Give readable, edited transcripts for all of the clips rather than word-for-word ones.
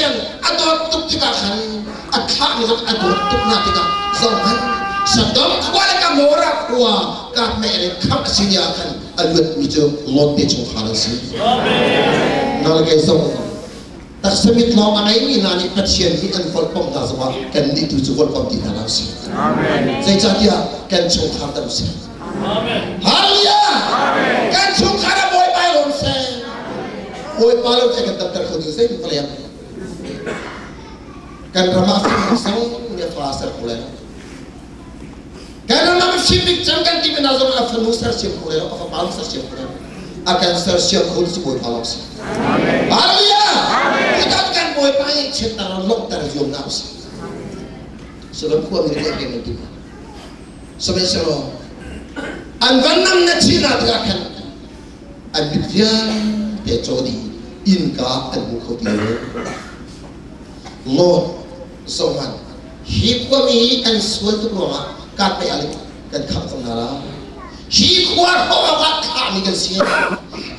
Pathian a dawt tuk tikah khan a thlahmi zong a dawt tuk hna tikah zohhmanh Sodom khua le Gomorrah khua kahmeh le khamh a si ni ah khan a luatmi cu Lot te chungkhar an si. Nal kei zong taksa mit lawng a ngeimi hna nih Pathian hi an volhpomh hna zongah kannih tu cu volhpomh ti hna lo si. Zeicahtiah kan chungkhar dam seh. Hallelujah! Kan chungkhar ah Bawipa i lawm seh. Bawipa lo cu kan damter kho ding zei vawlei ah. Kan ram ah fim sang nih fa ser kho lai lo. Kan ram ah fim bik cang kan ti hna zong a fanu sersiam kho lai lo, a fapa sersiam kho lai lo. A kan sersiam kho cu Bawipa lawng si. Hallelujah! Tutan kan Bawipa nih chiatnak lawmhter zuam hna usih. Salam khua mi nih kan ti. Sihmanhsehlaw an van nam na chin ah tikah khan an mit vialte caw dih innka an hmu kho ti lo. Lord zohhmanh hi khuami an sual tuk ruangah kaat mei kan khangh cang hna la. Hi khua hrawh awkah thlahmi kan si.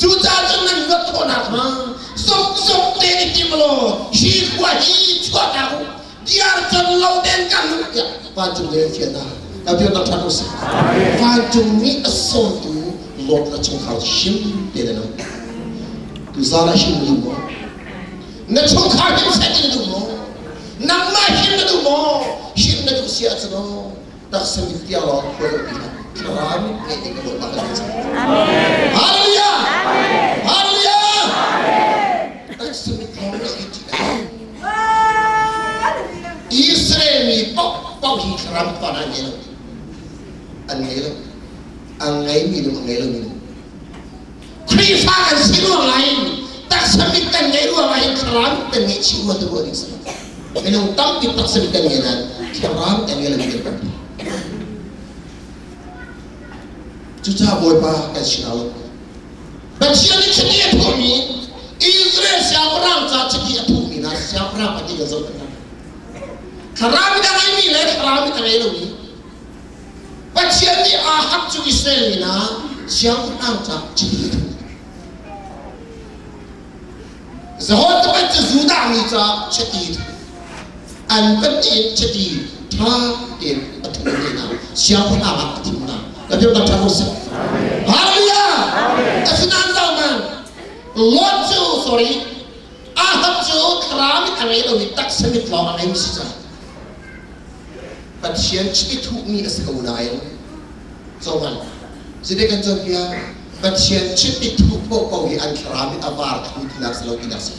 Cucaah cun nan luat khawh nakhnga zokzok tein i tim law hi khua hi chuahtak u. Diar can lo tein kan um tiah vancung lei an fian hna. Kan rak ṭhan usih. Vancung nih a sawmtu Lord na chungkhar him te na um. Tuzaan ah him na duh maw? Na chungkhar him seh ti na duh maw? Nangmah him na duh maw? Him na duh si ahcun aw taksa mit tiang lawng khua zoh ti hlah. Thlarau mit ngeih ding ka Bawipa kan cang. Hallelujah! Hallelujah! Taksa mit lawng ngeih hi ṭih a Israel mi paohpaoh hi thlarau mit an ngei lo. An ngei lo. A ngeimi lung a ngei lomi lung. Khrihfa kan si ruang ah hin taksa mit kan ngeih ruang ah hin thlarau mit kan ngeih chih rua tu ruah ding si. Minung tampi taksa mit kan ngei nain thlarau mit an ngei lomi kan tampi. Cucaah Bawipa kan sinah lo. Pathian nih chiti a thuhmi Israel siangpahrang ca chiti a thuhmi hna siangpahrang pahnih kan zoh hna. Thlarau mit a ngeimi le thlarau mit a ngei lomi Pathian nih Ahab cu Israel mi hna siangpahrang ca chiti a thuh. Jehoshaphat cu Judah mi ca chiti a thuh. An pahnih in chiti ṭha tein a thuh ve hna. Siangpahrang ah a thim hna. Ka biak ṭha ko seh. Hallelujah! Asinain zauman Lot cu sorry Ahab cu thlarau mit a ngei lomi taksa mit lawng a ngeimi si caah Pathian chiti thuhmi a si ko nain cohlan. Zite kan cawnpiak Pathian chiti thuh paohpaoh hi an thlarau mit a var thlu tinak si lo tinak si.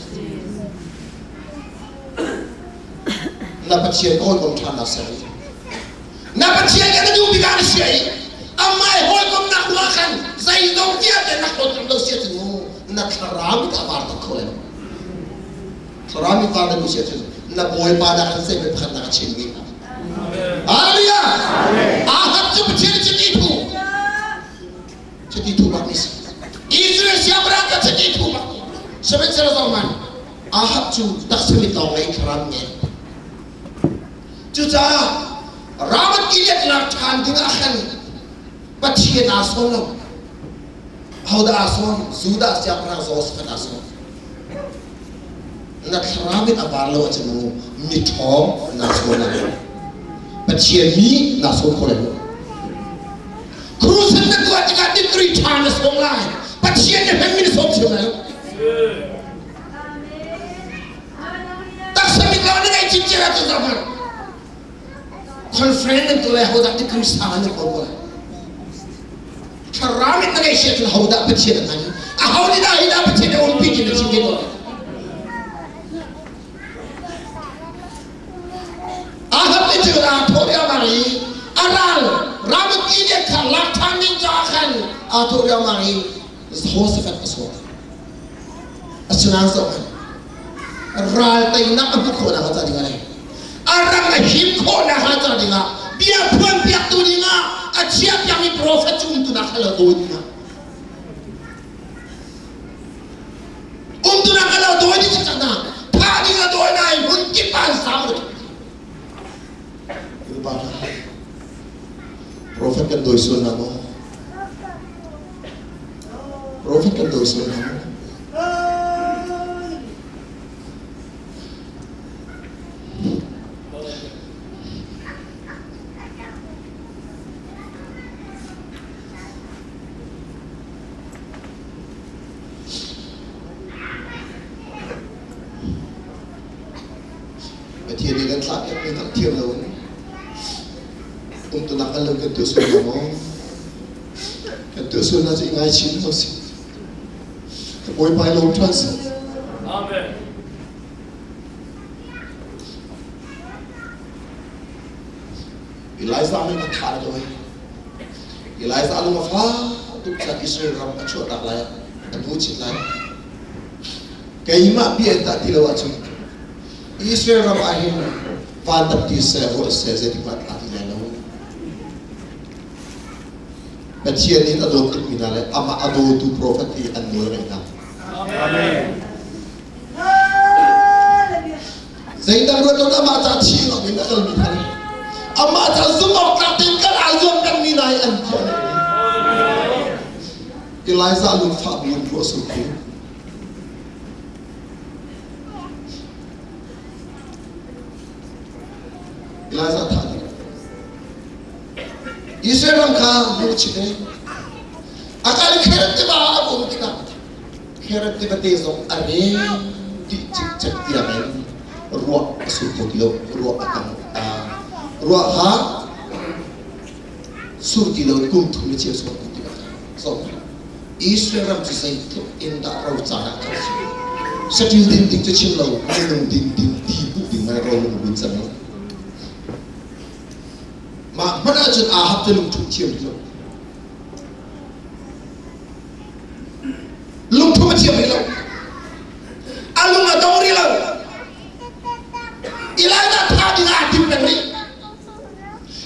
Na Pathian ka hawikom ṭhan ser i na Pathian kan duh bik ah na sia i amah i hawikomnak ruah khan zeizong vialte na hlawt lo sia cu na thlarau mit a var tak kho lai lo. Thlarau mit var na duh sia cun na Bawipa dah kan zei pakhat nak a chim mi Hallelujah! Ahab cu Pathian chiti thu chiti thu bak ni si. Israel siangpahrang ka chiti thu bak. Sihmanhsehlaw zong man Ahab cu taksa mit lawng ngei thlarau ngen. Cucaah Ramat Gilead lak ṭhan ding ah khan Pathian aa sawn lo. Hodah aa sawn? Judah siangpahrang Jehoshaphat aa sawn. Na thlarau in a var lo ahcun mu miṭhawng naa sawn lai. Pathian mi naa sawn kho lai lo. Crusade na tuah tikah degree ṭha na sawm lai. Pathian na hmanmi na sawm thiam lai lo. Taksa mit lawng na ngeih cincin ahcun zohhmanh. Conference nan tuah lai hodah degree sang an kawl ko lai. Thlarau in na ngeih si ahcun hodah Pathian a hman? Aho nih dah hi dah Pathian a umpi ti na chim te ko lai. Ahab nih cun aa thawh riangmang i a ral Ramoth Gilead kha lak ṭhan ding caah khan aa thawh riangmang i Jehoshaphat a sawm. Asinain zohhmanh ral teinak a hmuh khawh nakhnga ca dingah le a ram a him khawh nakhnga ca dingah bia phuanpiaktu dingah a chiahpiakmi profet cu umtu nak kha lo dawi dingah umtu nak kha lo dawi ding cak na thah ding a dawi na i hmun kip ah an sang ru pa Profet kan dawi sual hna maw? Profet kan dawi sual hna maw? thlah piakmi hngalhthiam loin umtunak kan lo kan tuah sual hna maw? Kan tuah sual hna cu i ngaichih hna usih. Ka Bawipa i lawm ṭhan seh. Amen. Elijah nih a thah lo ai. Elijah lung a fak tuk caan Israel ram a chuahtak lai a hnu chin lai. Keimah bia in dah ti lo ahcun Israel ram ah hin van dap ti seh ruah seh zeitik hmanh tla ti lai lo. Pathian in a dawt tukmi hna le amah a dawtu profet hi an nawl ngaih hna. Amen. Zeidang ruat lo amah ca thi lo in a kalmi hna le amah ca zumh awk tlak tein kal ai zuam pengmi hna hi an bia ngaih. Elijah lungfah bu in ruah sur khi Elijah thah ding. Israel ram kha lungchit in a kal Khereth tiva a um tikah Khereth tiva te zong a rem dih cikcek tiang in ruah a sur kho ti lo ruah a tang ruah kha sur ti lo kum thum le cheu sur kum tikah so Israel ram cu zeitluk in dah rocar ah kan si. Saṭil din ding cu chim lo, minung din ding ti bu ding man ro lung bun cang lo. Mah hmanh ahcun Ahab cu lungthu thiam rih lo. Lungthu a thiam rih lo. A lung a dong rih lo. Elijah thah ding ah aa tim peng rih.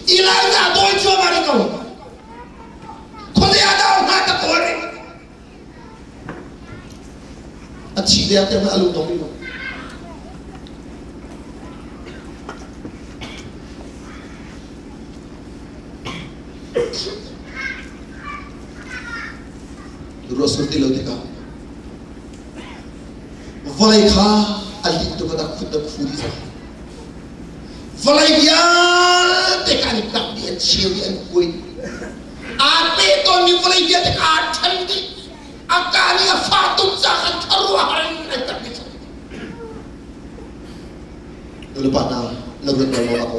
Elijah dawi cuahmah rih ko. Khuazei ah dah hnga ka kawl rih? A thi deng tiang a lung dong rih lo. Ruah sur ti lo tikah vawlei kha a lin tuk a khut a khu dih cang. Vawlei vialte kha an i kap dih, an cheu dih, an kuai dih. Aa pe tawnmi vawlei vialte kha aa ṭhen dih. A ka nih a fa tuk caah khan khuaruahhar in an kap dih cang. Nulepa hna, na ruat bal maw ko?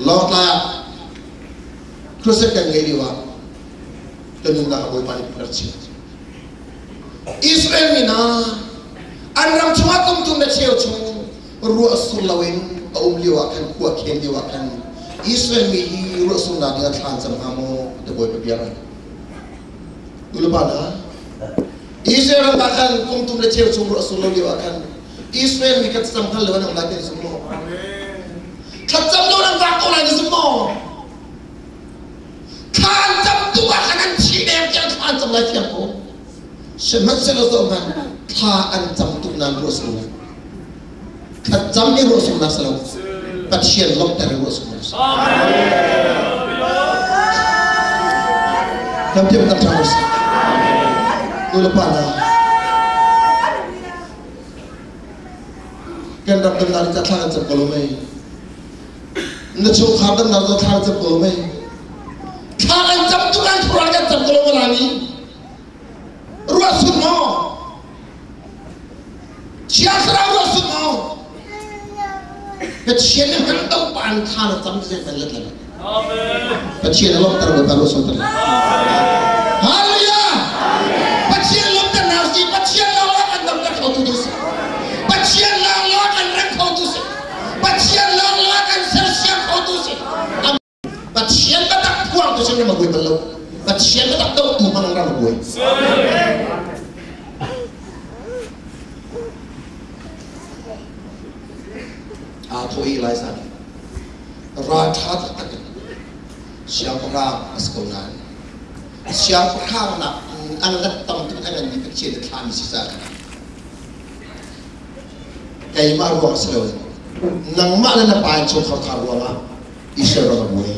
Lawngtlai ah crusade kan ngei lio ah ka nunnak a Bawipa nih a rak chimh. Israel mi hna an ram chungah kum thum le cheu chung ruah sur loin a um lio ah khan khua khen lio ah khan Israel mi hi ruah surnak ding ah thla an cam hnga maw ti Bawipa bia ran. Nulepa hna Israel ram ah khan kum thum le cheu chung ruah sur lo lio ah khan Israel mi kan cam hngal lo an um lai ti na zum maw? Thlacam lo nan vak ko lai na zum maw? Thla an cam tuk ah khan an thi deng tiang thla an cam lai thiam ko. Sihmanhsehlaw zohhmanh thla an cam tuk nain ruah sur lo. Thlacam i ruah surnak si lo. Pathian lawmhter i ruah surnak si. Kan thiam kan ṭha usih. Nu le pa hna, kan ram damnak ca thla kan cam ko lo mei? Na chungkhar damnak cu thla cam ko lo mei? Thla kan cam tuk an thura kan cam ko lo ma ni? Ruah sun maw? Thiang Thlarau ruah sun maw? Pathian nih hman to pan thla na cam zen kan let lan. Pathian a lawmhter Bawipa ruah sun ter. Hallelujah! Pathian lawmhter na si Pathian lawng kan damter kho tu tu si. Pathian lawng lawng kan reng kho tu si. Pathian lawng lawng kan sersiam kho tu si. Pathian biatak phuang tu sin ram a buai bal lo. Pathian biatak dohtu hmang ram a buai. Aa thawh i Elijah nih ral ṭha taktak in siangpahrang a si ko nain siangpahrang nak an ngan tam tuk an nganmi Pathian nih thlahmi si caah keimah ruang si loin nangmah le na pa in chungkhar kha ruangah Israel ram a buai.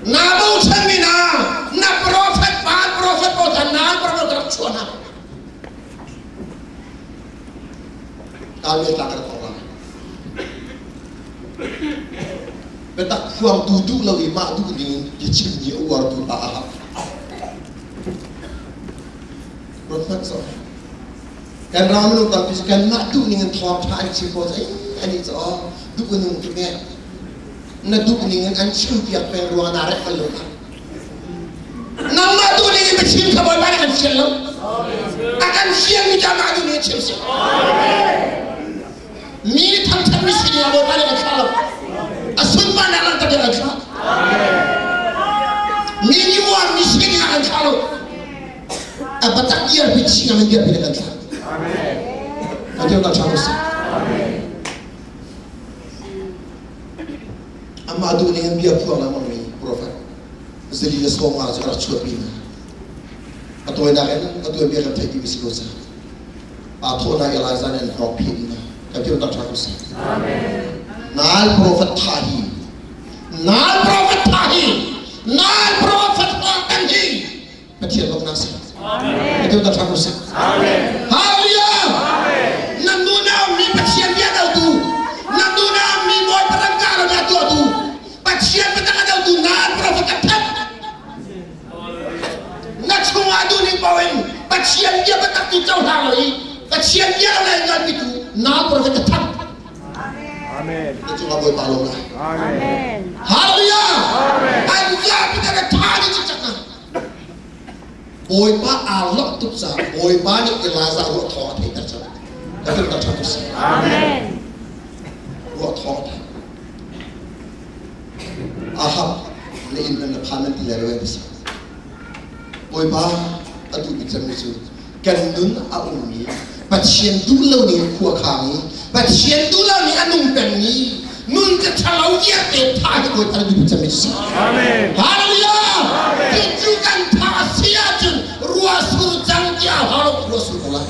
Na bochanmi hna na profet pa profet pawl kha na profet ka rak chuah hna. Kalmel tlang ka rak kong Biatak phuangtu duh lo i mah duh ning in biachimmi a uartu pa a hak. Ruat hmanh sawh. Kan ram minung tampi cu kanmah duh ning in thawngṭha an chim ko cu ani cu aw duh nung tuk e. Na duh ning in an chim piak peng ruang naa rek bal lo kha. Nangmah duh ning in biachim kha Bawipa nih kan fial lo. A kan fialmi cu amah duh ning in chim si. Mi nih thangṭhatmi si ding ah Bawipa nih kan thlah lo. A sunparnak langhter ding kan thlah. Mi nih uarmi si ding ah kan thlah lo. A batak dirpi ching ah nan dirpi na kan thlah. Kan ti kan ṭha si. Amah duh ning in bia phuang lengmang mi profet zali le 50 cu a rak chuahpi hna. A tawinak in a tuanbia kan theih dih mi si ko caah. Aa thawhnak Elijah nih an hnawk phih dih hna. Kan ti kan ṭha ko si. Nal profet tha hi Nal profet tha hi Nal profet hna kan hi Pathian lawmhnak si. Pathian ta ṭha ko seh. Hallelujah! Nan nu na mi Pathian bia dotu, nan nu na mi Bawipa rangka lo bia tuahtu, Pathian biatak a dotu nan profet kan that. Na chungah duhning paoh in Pathian bia biatak tu cohlang lo i Pathian bia lo lai ngalpitu na profet ka that. Amen. Na cungah Bawipa lawm lai. Amen. Hallelujah! An zapi ta na tha ni cikcak na. Bawipa aa lawmh tuk caah Bawipa nih Elijah ruah thawng a theihter cang. Ka tum tak ṭha tuk si. Amen. Ruah thawng a theih. Ahab na inn hman na phan nan ti lai lo ai si. Bawipa a duh bik cemmi cu kan nun a ummi Pathian duh lo ning khua khang i Pathian duh lo ning a nung pengmi nun ka ṭhalo vialte tha hi Bawipa na duh bik cemmi si. Amen. Hallelujah! Cucu kan tha a si ahcun ruah sur cang tiah hau lo ruah sur ko lai.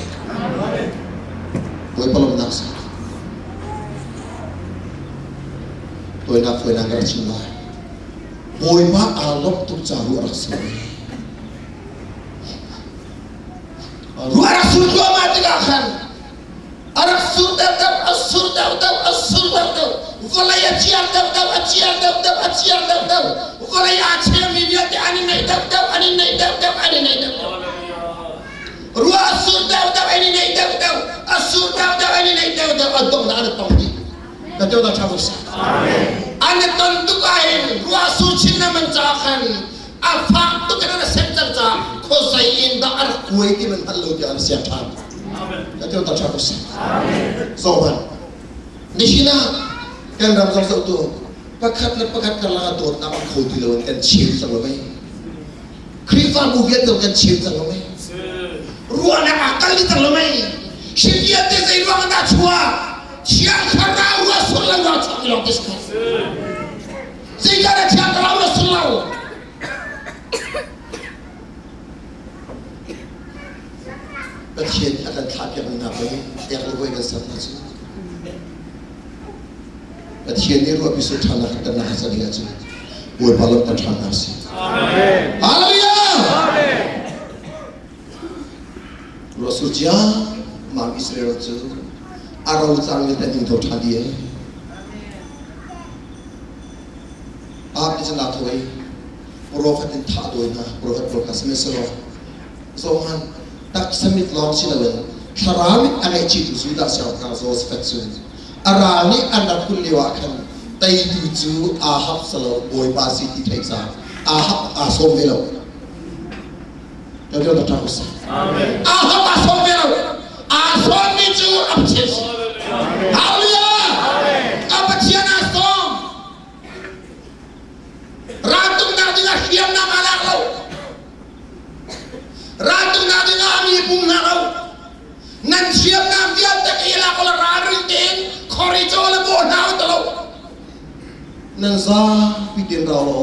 Bawipa lawmhnak si. Tawinak fawinak ka rak chim lai. Bawipa aa lawmh tuk ca ruah rak sur. Ruah rak sur thluahmah tikah khan a rak sur deuhdeuh, a sur deuhdeuh, a sur deuhdeuh, vawlei a ciar deuhdeuh, a ciar deuhdeuh, a ciar deuhdeuh, vawlei aa cheumi vialte an i neih deuhdeuh, an i neih deuhdeuh, an i neih deuhdeuh. Ruah a sur deuhdeuh, an i neih deuhdeuh, a sur deuhdeuh, an i neih deuhdeuh, a donghnak an i tong dih. Ka teo dah ṭha ko seh. An i ton tuk ahhin ruah sur chin lengmang caah khan a fak tuk in an sem cang caah khuazei in dah a rak kuai ti man hngal lo tiah an siang ṭhan. Ka teo dah ṭha ko seh. Zohhmanh. Nihin ah kan ram zong zohtu pakhat le pakhat karlak ah dawtnak um kho ti lo in kan chim cang lo mei. Khrihfabu vialte kan chim cang lo mei. Ruahnak ah kal dih cang lo mei. Hi vialte zei ruang ah dah chuah? Thiang Thlarau ruah sur lo ruang chuak mi lawng te si ko. Zeicahdah Thiang Thlarau ruah sur lo? Pathian a kan thlahpiak mi hna pei ek le voi kan ser hna cu. Pathian nih ruahpi sur ṭhan nak kan nak cang ahcun Bawipa lam kan ṭhan hna si. Amen. Hallelujah. Amen. Ruah sur cia mam Israel cu a ro cang mi kan tho ṭhan dih ai. Ap ni cun aa tho i profet in thah dawi hna profet pawl kha sihmanhsehlaw zohan taksa mit lawng si loin thlarau mit a ngeih chihtu Judah siangpahrang Josafat cu a ral nih an rak kulh lio ah khan teitu cu Ahab salo Bawipa si ti theih caah Ahab aa sawm ve lo. Ahab aa sawm ve lo. Aa sawmmi cu a Pathian si. Hallelujah! A Pathian aa sawm. Raltuknak dingah hriamnam aa lak lo. Raltuknak dingah a mi pum hna lo. Nan hriamnam vialte ka i lak la ralring tein khori caw le bawh hna u ti lo. Nan zapi tein rau lo.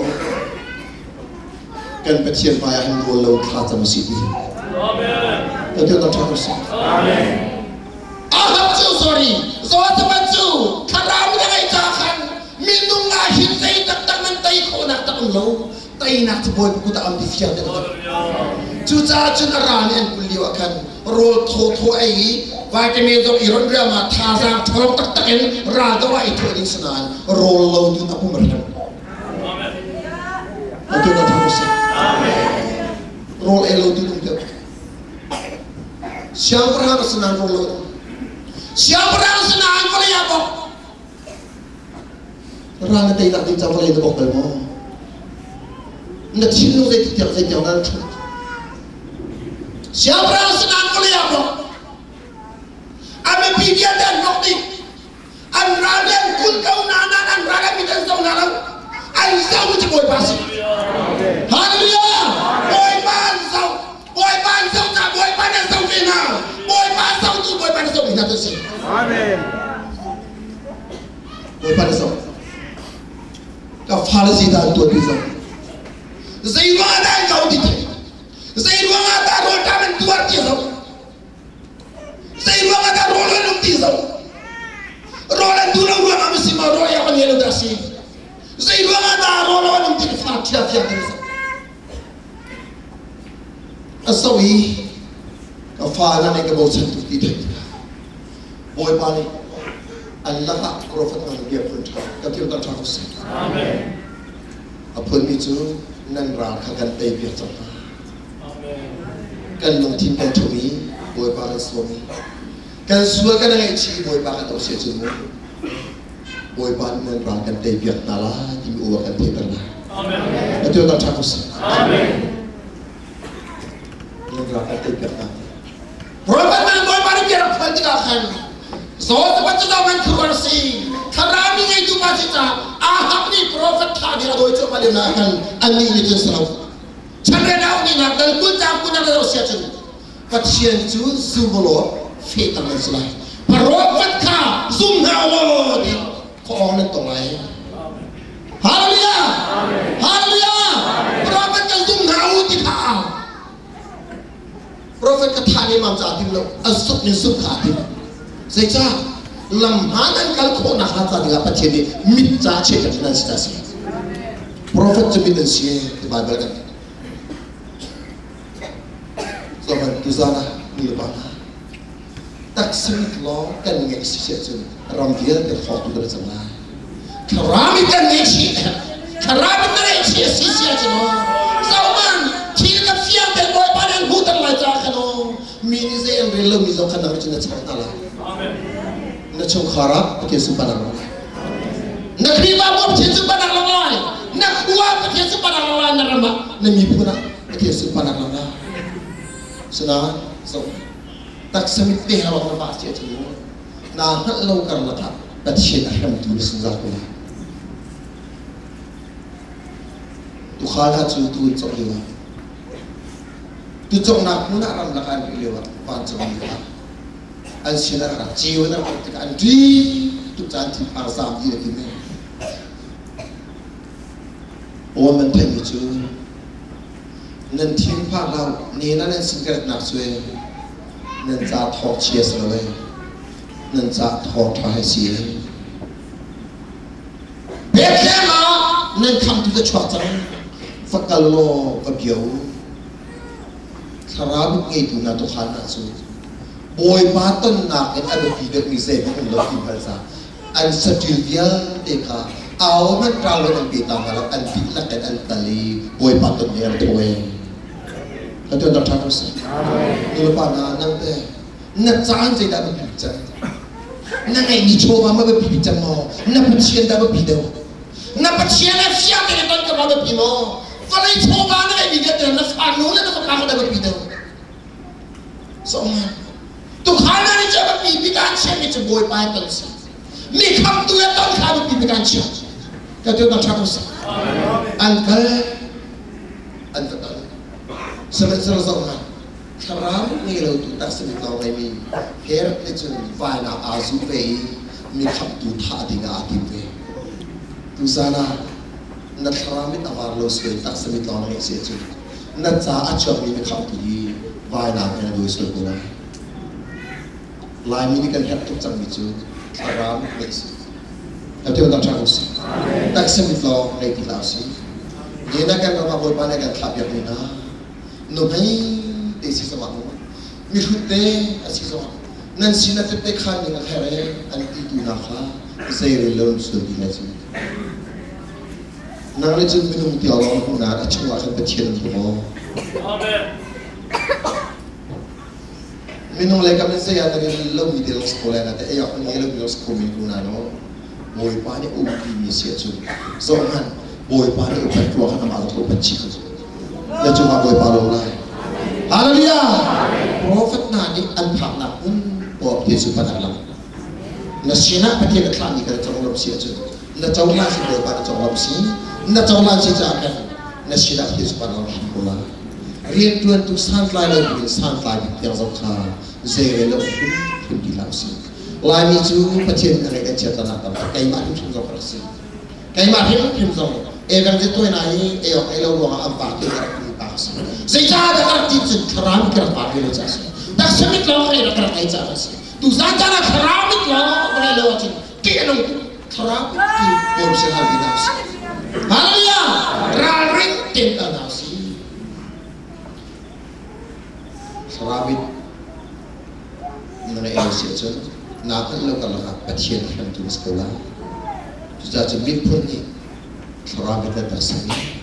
Kan Pathian hmai ah hin rawl lo thla cam si ti. Amen. Pathian ta ṭha si. Amen. Ahab cu sorry, Josaphat cu thlarau na ngei ca khan minung ah hin zei taktak nan tei khawhnak tak um lo. Teinak cu Bawipa kut ah am ti fiang te Cucaah cun a ral nih an kul lio ah khan rawl thawthaw ei i vitamin zong i ron riam ah thazaang ṭhawng taktak in ral do ah i thuah ding si nain rawl lo tun a pum a hrem. Atu na thang sih. Rawl ei lo tu ding deuh. Siangpahrang a si nain rawl lo an um. Siangpahrang a si nain vawlei ah bawk. Ral na teinak ding ca vawlei na bawk bal maw? Na thinlung zeitik tiang zeitiang dah na ṭhut? Siangpahrang a si nain vawlei ah bawk. A mipi vialte an hnok dih. An ral nih an kulh ko hna nain an ral an mit an zoh hna lo. An zoh cu Bawipa a si. Hallelujah! Bawipa an zoh. Bawipa an zoh caah Bawipa nih an zoh ve hna. Bawipa an zohtu Bawipa nih zoh ve hna tu si. Amen. Bawipa nih zoh. Ka fale zeidah an tuah ti zoh. Zei ruangah dah an kau ti thei. Zei ruangah dah rawlṭam an tuar ti zoh. Zei ruangah dah rawl an um ti zoh. Rawl an duh lo ruangah ma si maw rawl ei awk an ngei lo dah si. Zei ruangah dah rawl an um ti fa ṭhia fiang ti zoh. A so i ka fa na nih ka bochan tuk ti theih tikah Bawipa nih an lakah profet hna bia phun ṭha ka thil kan ṭha ko seh. Amen. A phunmi cu nan ral kha kan tei piak cang hna. Kan lungthin kan ṭhum i Bawipa kan sawm i kan sual kan ngaihchih i Bawipa kan auh si ahcun mu Bawipa nih nan ral kan tei piak hna lai timi aw a kan theihter lai. Atu kan ṭha ko seh. Nan ral kan tei piak hna. Prophet man Bawipa nih bia rak phuan tikah khan Zawt cu man khuruar si thlarami ngeitu pa si caah Ahab nih prophet tha ding a dawi cuahmah lio ah khan annih nih cun si lo. Chanre na nih nak dal kul cang kun na sia cun Pathian cu zum law fehter nan si lai. Prophet kha zum hna law ti khuaawng nan tong lai. Hallelujah! Hallelujah! Prophet kan zum hna u ti kha Prophet ka thah ne mam ca tim lo an suk nin suk kha tim. Zeicah lam hmaan an kal khawh nak hnga ca dingah Pathian nih mit ca cheh kan nan si ta si. Prophet cu mit an si ti Bible kan Zohman tuzan ah nu le pa hna taksa mit lawng kan ngeih si si ahcun ram vialte hrawktu kan cang lai. Thlarau in kan ngeih chih thlarau in na ngeih chih a si si ahcun aw zohman thil ka fiang te Bawipa nih an hmuhter lai caah khan aw mi nih zei an rel lomi zong khan nang cun na char hna lai. Na chungkhar ah Pathian sunparnak lang lai. Na Khrihfabu ah Pathian sunparnak lang lai. Na khua ah Pathian sunparnak lang lai. Na ram ah na miphun ah Pathian sunparnak lang lai. Sinain zoh taksa mit te ha na vah si ahcun mu naa hngalh lo karlak ah Pathian a hremtu na zungzal ko lai. Tuukhal hna cu tuu an cawk lio ah tucawknak hmun ah ramlak ah an ri lio ah vancung mi kha an sin ah rak ceu in an rak tikah an ṭi tuk caan thinphang zaam dih a ti men. Aw nan theihmi cu nan thinphang hlah ne na nan sin ka ratnak cu e nan ca thawk chia si lo e nan ca thawk ṭha he si e. Bethlehem ah nan khamtu ka chuak cang va kal law va bia u thlarau ngeitu hna tukhal hna cu Bawipa tonnak in a biapi deuhmi zeihmanh um lo ti hngal ca an saṭil vialte kha au hmanh ṭau in an pe ta hna lo an dihlak in an tal i Bawipa ton nih an thawi ka tuan ṭha ko seh nulepa hna nang te na caan zeidah biapi bik cang na ngeihmi chawva ma biapi bik cang maw na Pathian dah biapi deuh na Pathian a fiang tein ton ka ma biapi maw vawlei chawva na ngeihmi vialte na fanu le na fapa ka dah biapi deuh so tukhal na nih cu biapi bik an chiahmi cu Bawipa he ton si mi khamtu he ton kha biapi bik an chiah ka tu ṭha ko seh an kal an va ton sihmanhsehlaw zoh hna thlarau ngei lo tu taksa mit lawng ngeimi Herod nih cun vainak aa zuh ve i mi khamtu thah ding ah aa tim ve. Tuzan ah na thlarau mit a var lo sual taksa mit lawng na ngeih si ahcun na ca a chuakmi na khamtu hi vainam he na dawi sual ko lai. Laimi nih kan herh tuk cangmi cu thlarau mit ngeih si. Atu dang ṭha ko si. Taksa mit lawng ngei ti hlah usih. Ni na kan ram ah Bawipa nih kan thlah piakmi hna nuhmei te si zongah mu mihrut te a si zongah nan sin a tette khan ning a kher e an ti tu hna kha zeirel lo sual ti lai cu nang le cun minung ti lawng hmuh na a chungah khan Pathian an hmu maw Amen. Minung lei kam in saya na rel lomi te lawng si ko lai na te ei awk na ngei lomi lawng si ko men ko na no. Bawipa nih umpi mi si ahcun zoh hmanh Bawipa nih upat ruang khan amah zong upat chih ko. Na cungah Bawipa lawm lai. Hallelujah! Prophet hna nih an phaknak hmun poah te cu pan an lang. Na sinah Pathian a thlahmi kha na conglawmh si ahcun na cohlan si Bawipa na conglawmh si na cohlan si caah khan na sinah Pathian cu pan a lang hrim ko lai. Rianṭuantu santlai lo buin santlai bik tiang zong kha zeirel lo hrimhrim ti hlah usih. Laimi cu Pathian a ngei kan chiatnak tam tuk. Keimah hrimhrim zong ka rak si. Keimah hrimhrim zong evangelist tuai na i ei awk ei lo ruangah an pa te ka rak ti pa ka si. Zeicah dah ka rak ti cun thlarau ka rak pa ve lo caah si. Taksa mit lawng ka rak ka rak ei caah si. Tuzan caan ah thlarau mit lawng ka ngei lo ahcun ṭih a nung tuk. Thlarau mit ti bawm sin hal vi hna usih. Hallelujah! Ralring tein kal hna usih. Thlarau mit na ngeih lo si ahcun naa hngalh lo karlak ah Pathian hremtu na si ko lai. Cucaah cun miphun nih thlarau mit le taksa mit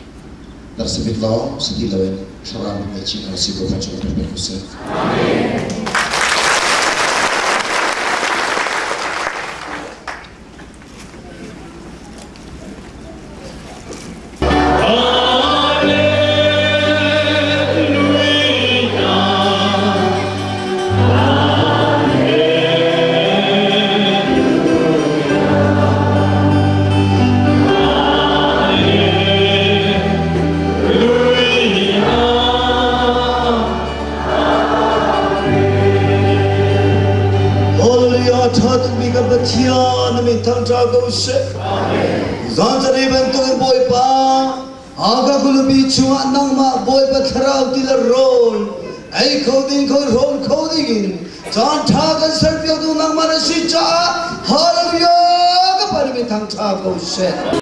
taksa mit lawng si ti loin thlarau mit ngeih chih hna usih Bawipa cu kan pek usih. Amen. Hallelujah, ṭha tukmi kan Pathian na min thangṭha ko seh. Zan zarei bantukin Bawipa, Aga kulupi chungah nangmah Bawipa thlarau ti le rawl ei kho ding kho hrawm kho dingin caan ṭha kan serpiaktu nangmah na si caah Hallelujah ka Pa na min thangṭha ko seh.